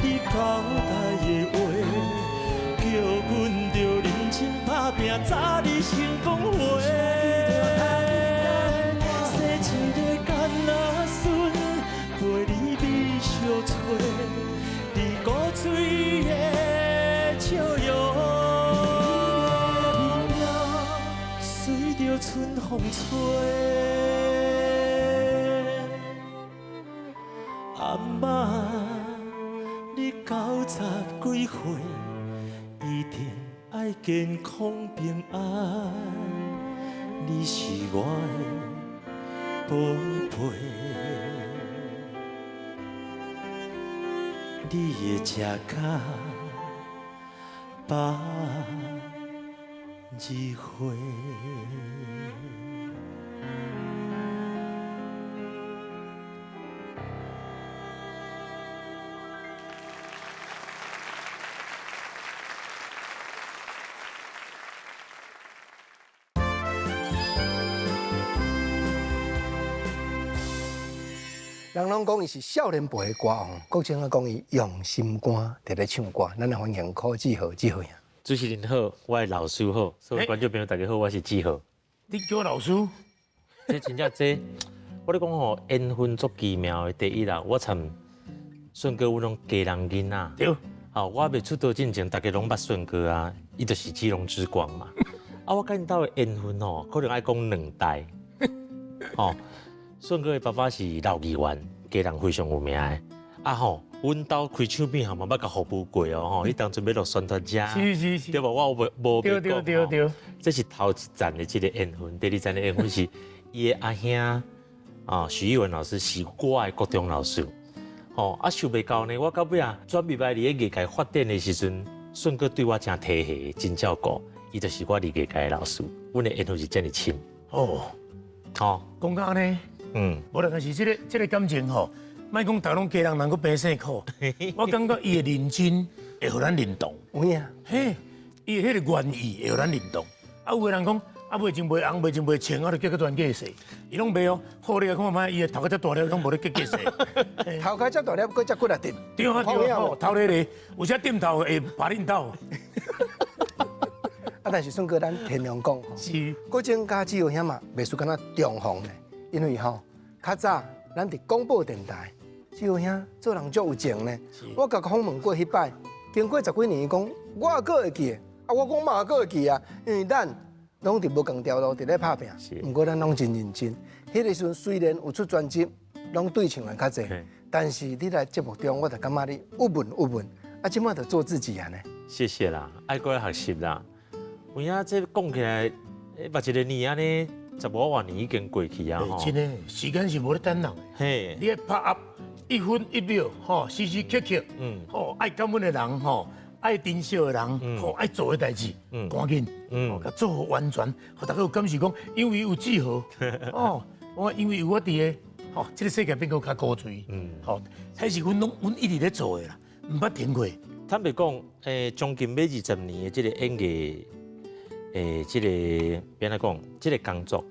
你交代的话，叫阮著认真打拼，早日成功回。生一个囡仔孙，陪你微笑吹，你古锥的笑容，随著春风吹。阿嬷，你90几岁，一定爱健康平安。你是我的宝贝，你会食甲82岁。人攏講伊是少年輩的歌王，國清啊講伊用心肝佇咧唱歌。咱來歡迎柯志豪，志豪兄。主持人好，我的老師好，所有觀眾朋友大家好，我是志豪。你叫我老師？這真正這，我咧講吼，緣分足奇妙的。第一啦，我參順哥，阮攏家人囡仔。對。吼，我未出道進前，大家攏捌順哥啊，伊就是基隆之光嘛。啊，我佮𪜶兜的緣分吼，可能愛講兩代。吼。順哥的爸爸是老議員，家人非常有名的。啊吼，阮兜開唱片行嘛捌共服務過哦吼，彼當陣欲落宣傳車，是是是，對無？我無對對對對，這是頭一層的這個緣分，第二層的緣分是伊的阿兄啊，許逸文老師是我的國中老師。吼啊，想袂到呢，我到尾啊轉入來佇咧藝界發展的時陣，順哥對我真體貼，真照顧，伊就是我佇藝界的老師，阮的緣分是遮爾深。哦，吼，講到按呢。嗯，無啦，但是這個感情吼，莫講逐家攏家人人閣平生苦，我感覺伊的認真會予咱認同。有影？嘿，伊的彼個願意會予咱認同。啊，有的人講，啊，賣真袂紅，賣真袂穿，啊，就結個全假勢，伊攏袂哦。好，你來看覓，伊的頭殼遮大粒，攏無咧結假勢。頭殼遮大粒，閣遮骨力直。對啊對啊，頭咧咧，有時點頭會拍恁頭。啊，但是順哥，咱天良講，郭靖佮志豪兄嘛，袂輸敢若重逢咧，因為吼較早咱佇廣播電台，志豪兄做人足有情咧。我共訪問過彼擺，經過十幾年，伊講我閣會記，啊，我講嘛閣會記啊，因為咱攏佇無仝條路佇咧拍拼，毋過咱攏真認真。彼個時陣雖然有出專輯，攏對唱的較濟，但是你來節目中，我就感覺你鬱悶鬱悶，啊，這擺就做自己啊呢。謝謝啦，愛閣來學習啦。有影這講起來，嘛一個年按呢，十五外年已經過去啊！真的，時間是無咧等人。嘿，你愛拍壓一分一秒，吼，時時刻刻，吼，愛感恩的人，吼，愛珍惜的人，吼，愛做的代誌，趕緊，共做好完全，予大家有感受講，因為有志豪，哦，我因為有我佇个，吼，這個世界變閣較古錐，吼，彼是阮攏阮一直咧做的啦，毋捌停過。坦白講，將近欲20年的這個演藝。這個欲按怎講，這個工作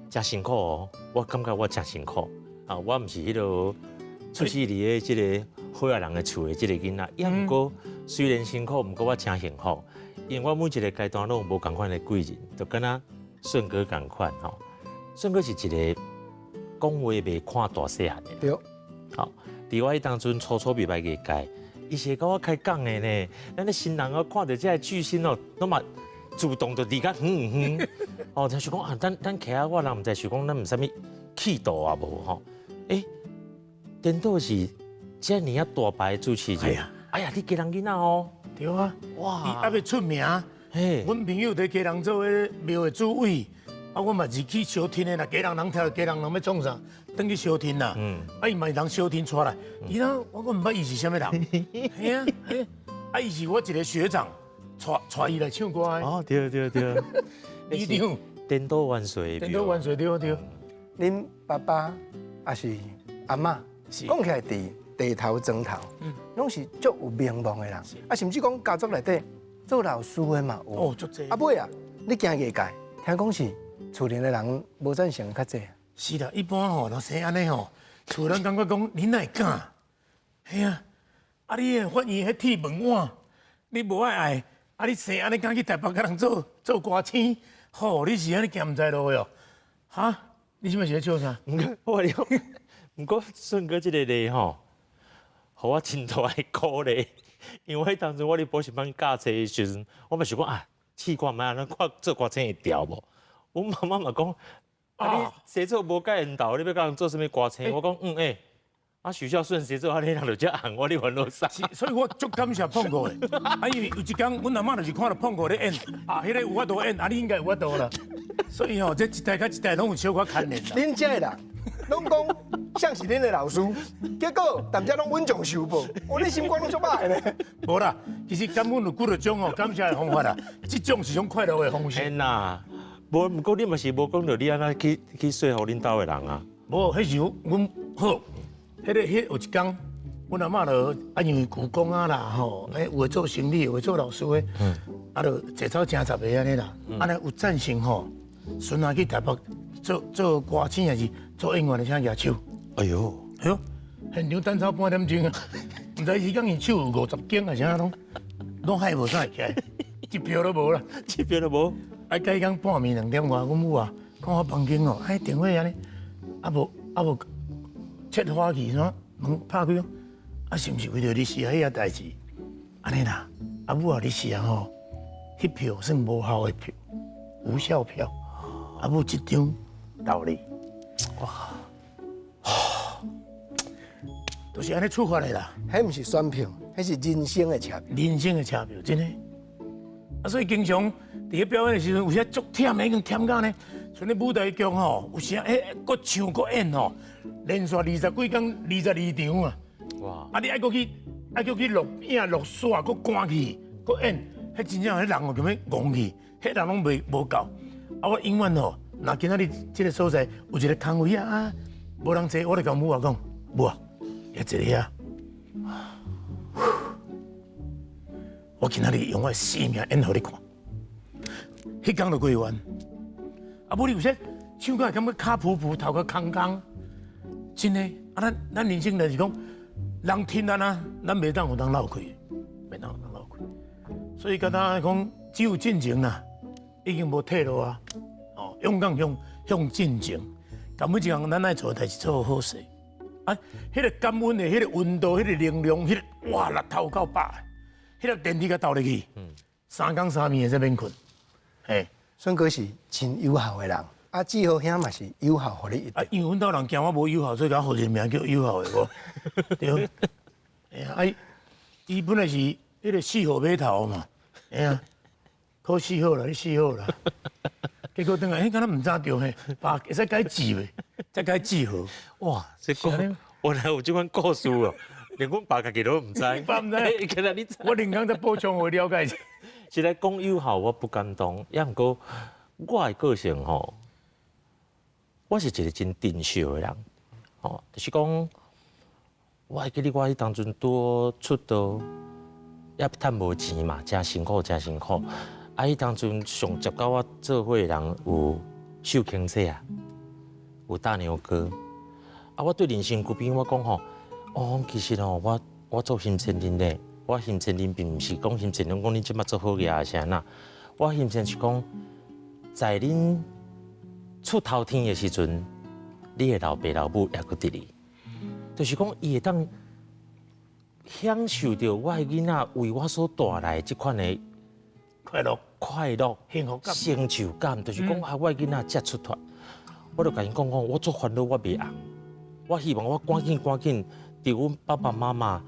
誠辛苦哦。我感覺我誠辛苦啊！我毋是彼個出世佇个這個好仔人的厝的這個囡仔，抑毋過雖然辛苦，毋過我誠幸福，因為我每一個階段攏有無仝款的貴人，就敢若順哥仝款吼。順哥是一個講話袂看大細漢的。對。好，佇我彼當陣初初入來藝界，伊是會佮我開講的呢。咱的新人哦，看著這个巨星哦，攏嘛主動就離較遠遠，哦，就是講啊，咱咱徛啊，我人毋知想講咱有啥物氣度啊無吼？欸，顛倒是遮爾啊大牌主持人，哎呀，你基隆囡仔哦，對啊，哇，伊猶未出名，嘿，阮朋友佇基隆做彼個廟的主委，啊，我嘛是去相聽的啦，基隆人聽基隆人欲創啥，轉去相聽啦，啊，伊嘛是人相聽帶來，伊那我閣毋捌伊是啥物人，嘿啊，嘿，啊，伊是我一個學長。帶帶伊來唱歌的。哦，對對對，里長，顛倒萬歲，顛倒萬歲，對對。恁爸爸抑是阿嬤，講起來佇地頭莊頭，攏是足有名望的人，啊，甚至講家族內底做老師的嘛有。哦，足濟。啊尾啊，你行藝界，聽講是厝裡的人無贊成較濟。是啦，一般吼，若生按呢吼，厝人感覺講你哪會敢？嘿啊，啊你會發現彼鐵飯碗，你無愛愛。啊！你生按呢敢去台北共人做做歌星，吼！你是按呢行毋知路的哦，哈？你這擺是咧笑啥？毋過我講，毋過順哥這個例吼，予我真大的鼓勵，因為當陣我佇補習班教冊的時陣，我嘛想講啊，試看覓啊，看做歌星會調無？阮媽媽嘛講，啊你生做無蓋緣投，你欲共人做啥物歌星？我講嗯欸。啊，許孝順生做按呢人就遮紅，我咧煩惱啥？所以我足感謝碰過的。啊，因為有一工，阮阿嬤就是看著碰過咧演，啊，彼個有法度演，啊，你應該有法度啦。所以吼，這一代佮一代攏有小可牽連啦。恁這个人，攏講像是恁的老師，結果踮遮攏穩重受報，我你心肝攏足歹的呢。無啦，其實感恩有幾多種哦，感謝的方法啦，這種是種快樂的方式。啦，無，毋過你嘛是無講著你按怎去去說服恁兜的人啊？無，彼時阮好。彼個彼有一工，阮阿嬤就啊，因為舅公啊啦吼，欸有的做生理，有的做老師的，啊就濟走成十个按呢啦，按呢有贊成吼，孫仔去台北做做歌星，抑是做演員的，請舉手。哎喲，哎喲，現場等超半點鐘啊，毋知彼工伊手有50間抑是啥攏，攏害無啥會起來，一票都無啦，一票都無。啊，到彼工半暝2點外，阮母啊，看我房間哦，哎電話按呢，啊無啊無。切花去啥門拍開哦，啊是毋是為著你時啊彼個代誌？按呢啦，啊母啊你時啊吼，彼票算無效的票，無效票。啊母這張道理，哇，都是按呢處罰的啦。彼毋是選票，彼是人生的車票。人生的車票，真的。啊，所以經常佇咧表演的時陣，有時足忝的，已經忝到呢。像咧舞台劇吼，有時欸，閣唱閣演吼，連續20幾工、22場啊！哇！啊，你愛閣去，愛閣去錄影、錄煞，閣趕去，閣演，彼真正彼人哦，就欲戇去，彼人攏袂無夠。啊，我永遠吼，若今仔日這个所在有一個空位啊，無人坐，我就共母仔講，母啊，遐坐遐。我今仔日用我的生命演予你看。彼工就過完。啊，無你有啥唱歌會感覺跤浮浮，頭殼空空，真的。啊，咱年輕人是講，人聽咱啊，咱袂當予人落氣，袂當予人落氣。所以敢若講，只有進前啦，已經無退路啊。哦，勇敢向進前，共每一項咱愛做的代誌做好勢。啊，彼個感恩的彼個溫度，彼個能量，彼個哇，力頭夠飽，彼個電池共投入去，三工三暝會使免睏。嘿，順哥是真友好的人，啊，志豪兄嘛是友好，予你。啊，因為阮兜人驚我無友好，所以共我予一個名叫友好的無。對。哎呀，啊，伊本來是彼個四號碼頭嘛，哎呀，考四號啦，你四號啦。結果轉來，欸，敢若毋知著嘿，爸會使改字袂？才改志豪。哇，這個原來有這款故事哦，連阮爸家己都毋知。爸毋知，你我連工才補充予了解。是來講友好，我不敢當，抑毋過我的個性吼，我是一個真珍惜的人，吼，就是講，我會記得我彼當陣拄出道，也趁無錢嘛，誠辛苦，誠辛苦。啊，彼當陣上接佮我做伙的人有秀卿姐啊，有大牛哥。啊，我對人生苦邊我講吼，哦，其實吼，我做欣羨恁的，我欣羨恁並毋是講欣羨恁講恁這馬做好額是按怎，我欣羨是講，在恁出頭天的時陣，你的老爸老母猶閣佇咧，就是講伊會當享受著我的囡仔為我所帶來這款的快樂、快樂、幸福感、成就感，就是講啊，我的囡仔才出脫，我就共𪜶講講，我足煩惱，我袂紅，我希望我趕緊趕緊，佇阮爸爸媽媽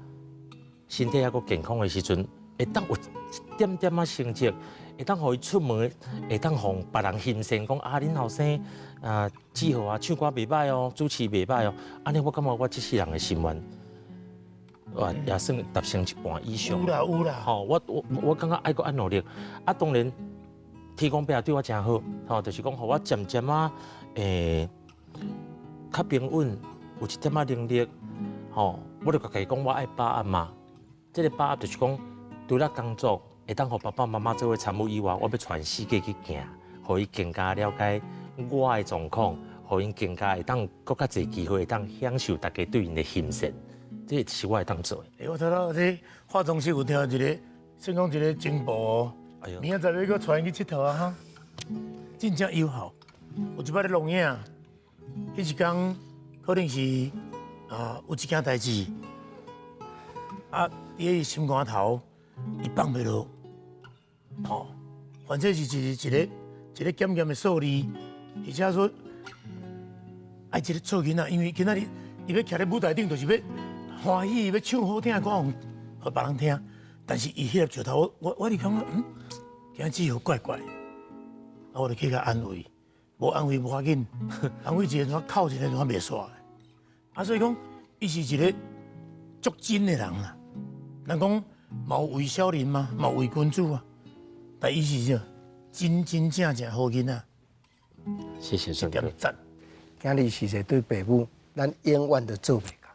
身體猶閣健康的時陣，會當有一點點仔成績，會當予伊出門，會當予別人欣羨，講啊，恁後生啊，志豪啊，唱歌袂䆀哦，主持袂䆀哦，按呢我感覺我這世人的心願，哇，也算達成一半以上。有啦有啦。吼，我感覺愛閣愛努力。啊，當然，天公伯對我誠好，吼，就是講予我漸漸仔，較平穩，有一點仔能力，吼，我就共家己講，我愛把握嘛。這個把握就是講，除了工作會當予爸爸媽媽做伙參與以外，我欲全世界去行，予伊更加了解我的狀況，予𪜶更加會當閣較濟機會，會當享受大家對𪜶的欣羨，這是我會當做的。欸，我頭拄這化妝師有聽一個，算講一個情報哦。明仔載欲閣帶𪜶去𨑨迌啊哈，真正友好。有一擺咧錄影，彼一工可能是啊有一件代誌，啊，佇心肝頭，伊放袂落，吼，反正是一個檢驗的數字，而且說愛一個做囡仔，因為今仔日伊欲徛咧舞台頂，就是欲歡喜，欲唱好聽的歌，予別人聽。但是伊彼粒石頭，我就感覺，嗯，今仔志豪怪怪，啊，我就去共安慰，無安慰無要緊，安慰一下，怎哭一下，怎袂煞。啊，所以講，伊是一個足真的人啦。人講嘛有偽小人嘛，嘛有偽君子啊，但伊是啥？真真正正好囡仔。謝謝順哥。讚。今日實在對爸母，咱永遠都做袂到，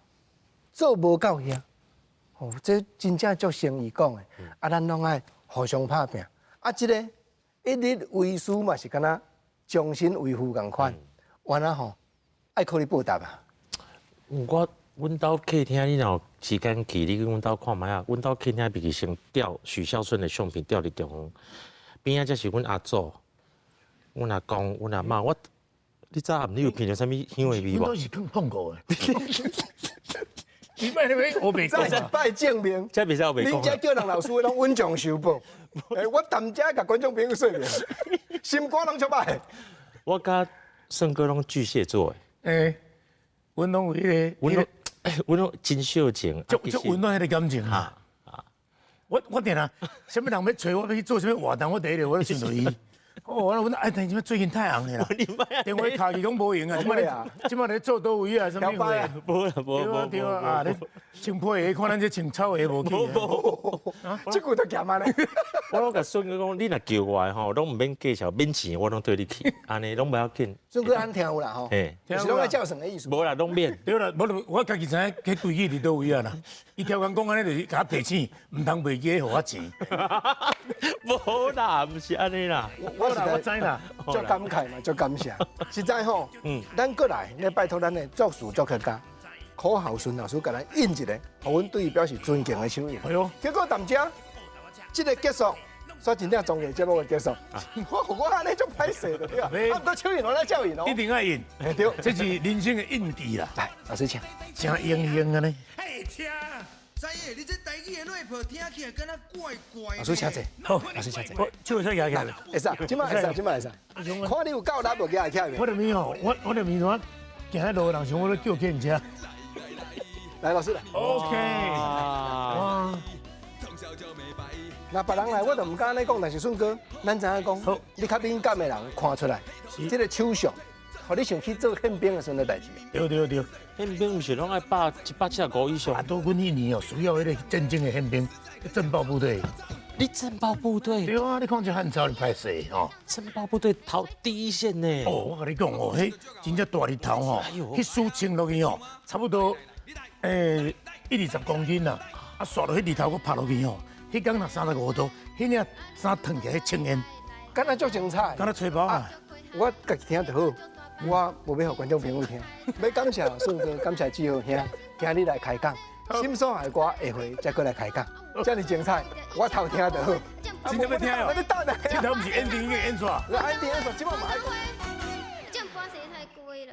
做無夠遐。哦，這真正足誠意講的。啊，咱攏愛互相拍拚。啊，這個一日為師嘛是敢若終身為父仝款。原來吼愛靠你報答啊。我阮兜客廳，你若有時間去，你去阮兜看覓仔。阮兜客廳必須先吊許孝順的相片吊佇中央，邊仔才是阮阿祖、阮阿公、阮阿嬤。我，你早暗你有聞著啥物香的味無？阮都是囥碰過的。你莫咧欲烏白講再擺證明，這袂使烏白講。恁遮叫人老師攏穩重受報。欸，我踮遮共觀眾朋友說明，心肝攏足歹。我佮順哥攏巨蟹座的。欸，阮攏有彼個，阮攏真相情，足足溫暖彼個感情啊！我定定，啥物人欲揣我欲去做啥物活動，我第一個我就想著伊。哦，我阮哎，但是最近太紅了啦，電話卡去講無用啊，這擺咧做佗位啊，啥物貨？無啦，無無對啊，啊，你穿破鞋，看咱這穿草鞋無去。這句都鹹啊咧。我攏共順哥講，你若叫我的吼，攏毋免計較，免錢我攏綴你去，按呢攏無要緊。順哥按聽有啦吼，就是攏愛照算的意思。無啦，攏免。對啦，無我家己知影彼規矩佇佗位啊啦。伊超工講按呢，就是共我提醒，毋通袂記予我錢。無啦，毋是按呢啦。我是我知啦，足感慨嘛，足感謝。實在吼，咱過來，咧拜託咱的作詞作曲家柯孝順老師，共咱印一个，予阮對伊表示尊敬的手印。係哦。結果踮遮，這个結束，煞真正綜藝節目的結束。我按呢足歹勢的對啊。啊，毋過手印我來照印哦。一定愛印。對，這是人生的印記啦。來，老師請。真英雄按呢。知影你這台語的 rap 聽起來敢若怪怪。老師請坐。好，老師請坐。手會使舉起來。會使，這擺會使，這擺會使。看你有夠力無舉起來。我的面吼，我的面怎行喺路的人想我咧叫計程車。來，老師來。 OK。哇。那別人來我就毋敢按呢講，但是順哥，咱知影講，你較敏感的人看出來，這个手相，予你想去做憲兵的時陣的代誌。對對對，憲兵毋是攏愛175以上？啊，拄阮彼年哦，需要彼个戰爭的憲兵，鎮暴部隊。你鎮暴部隊？對啊，你看這漢朝你歹勢吼。鎮暴部隊頭第一線呢。哦，我共你講哦，彼真正大日頭吼，彼水衝落去吼，差不多10-20公斤啦，啊，刷落彼日頭閣拍落去吼。彼工若35度，彼領衫燙起來青煙，敢若足精彩，敢若吹包啊！我家己聽就好，我無欲予觀眾朋友聽。欲感謝順哥，感謝志豪兄，今日來開講，心所愛歌下回再閣來開講，遮爾精彩，我頭聽就好。真正欲聽哦！你等下，這頭毋是 ending 已經演煞。 ending 演煞，這擺嘛愛。這樣播實在太貴了。